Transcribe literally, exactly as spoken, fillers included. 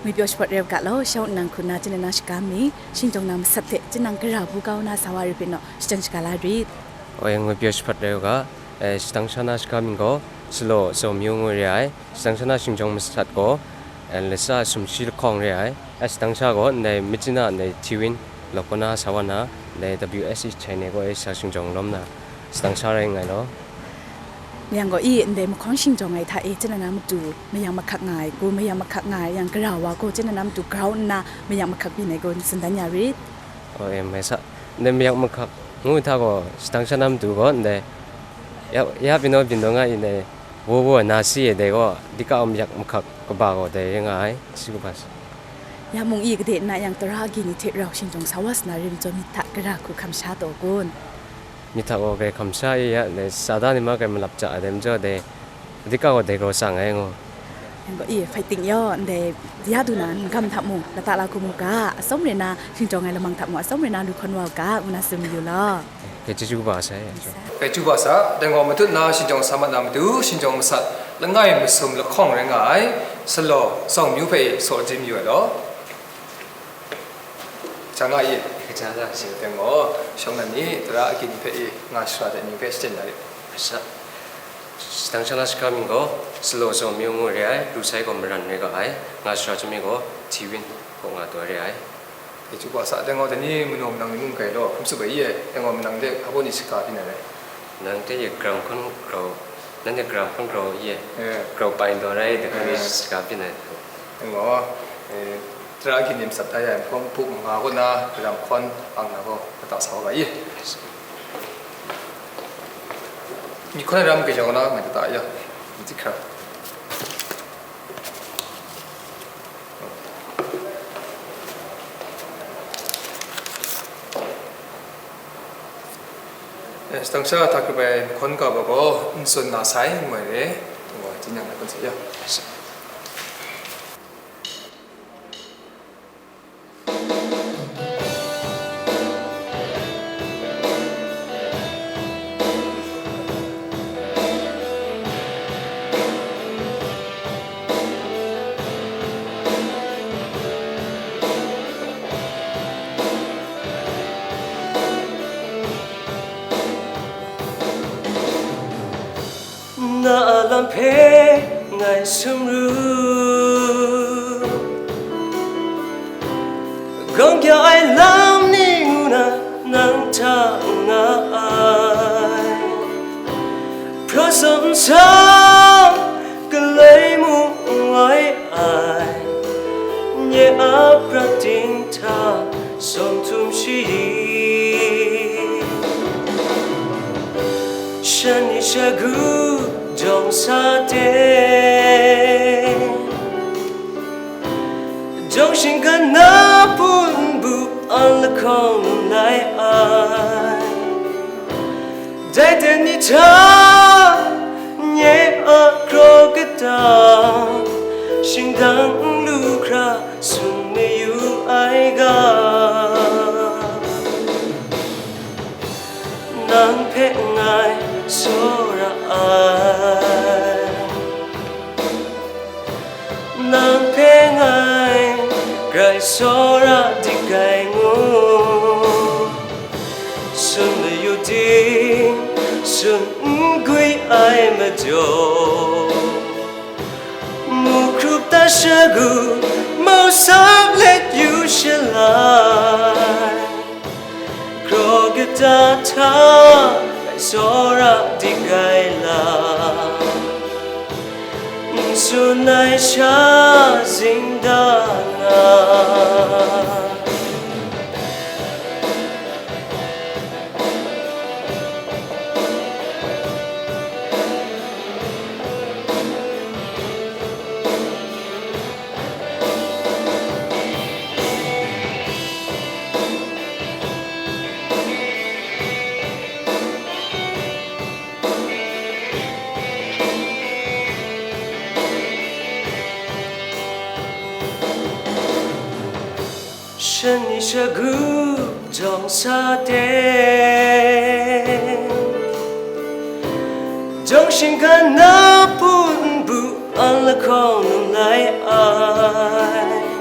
Ngwi pyaw shapawt rai u ga law, shawng nnan hku na chyen na shaga mi, shingtawng na masat hte chyen nang gara bu kau na sa wa re hpe naw, shajang shaga la rit. Oi, ngwi pyaw shapawt rai u ga, eh, shadang sha na shaga mying gaw, Salo Zaw Myu ngu re ai, shadang sha na shingtawng masat gaw, eh, Lasa Sumshi Lahkawng re ai, eh, shadang sha gaw, ndai Myitkyina, ndai Hti Win, Lawkaw na sa wa na, ndai W S E China gaw, eh, sa shingtawng lawm na, shadang sha rai nngai law. Yang gaw i, ndai mahkawng shingtawng ai hta e, chyen na matu mayam mahkak nga ai, gu mayam mahkak nga ai, yang gara wa gaw chyen na matu grau nna mayam mahkak byin ai gaw, n tsun dan ya rit. Oh, e, mai sa. Ndai mayam mahkak ngu hta gaw, shadang sha na matu gaw, ndai ya, ya byin naw byin naw nga i, ndai wo wo na si e, dai gaw, dika mayam mahkak kaba gaw, dai rai nga ai, si kaba sa. Ya mung i, gade nna yang tara agyi ni hte rau shingtawng sa wa sa na rim jaw myit hta gara hku hkam sha taw kun. Myit hta gaw grai hkam sha i ya, dai sa da ni ma grai malap ja ai dai majaw dai, dika gaw dai graw tsang ai ngu. Yang gaw i, fighting yaw, ndai ya du na, n gam hta mung, lata la hku mu ga, atsawm re na, shingtawng ai lamang hta mung, atsawm re na, lu hkawn wa u ga, ngu na tsun mayu law. Grai chyeju kaba sai. Grai chyeju kaba sa, dai gaw matut na, shingtawng sa mat na matu, shingtawng masat, langai masum lahkawng rai nga ai, Salo Zaw Myu hpe i, saw jin mayu ai law. Kaja nga i? Kaja nga. Ning teng gaw, shawng nnan ni, tara agyi ni hpe i, nga shara de ni hpe shaten na rit. Masha. Shadang sha na shaga mying gaw, Salo Zaw Myu ngu re ai, lu sai gaw Maran rai ga ai, nga shara chyawm mi gaw, Hti Win kaw nga taw re ai. Grai chyeju kaba sa, dai gaw dai ni manaw manang ni mung grai law, hkrum tsup ai i, dai gaw manang de hpa baw ni shaga byin na rai? Nang hte e gram hkawn grau, nanhte gram hkawn grau i e, eh, grau pai ndaw rai, dai hkawng ni, eh, shaga byin ai. Nang gaw, eh, tara agyi ni matsat da ya ai, hpawng hpuk manga kaw na, gram hkawn ang na gaw, kata sa wa ga i. Myi hkawn ai ram gayau na, ngai kata ya, myit hkra. Eh, shadang sha hta grup ai mahkawn ga baw gaw, n tsun na sai, n wai re, n wai, jin yang na kun sai ya. Na a lam hpe ngai sumru, gawng kya ai lam ni ngu na nang hta nga ai. Hpraw tsawm nsam galoi mung n wai ai, nye a prat ting hta sawm htum shayi. Shan ni shagu jawng sa de, jawng shinggan na hpun bu an lahkawng lai ai. Dai ten ni hta nye a kraw kata, shingdang n lu hkra tsun mayu ai ga. Nang hpe ngai tsawra ai, nang hpe ngai grai tsawra dik ai ngu, tsun mayu ting, tsun n gwi ai majaw, mu hkrup ta shagu, mau sap let yu shalai. Kraw kata hta ngai tsawra dik ai lam, n tsun ai sha zing da nga. Shan ni shagu jawng sa de, jawng shinggan na hpun bu an lahkawng lum lai ai.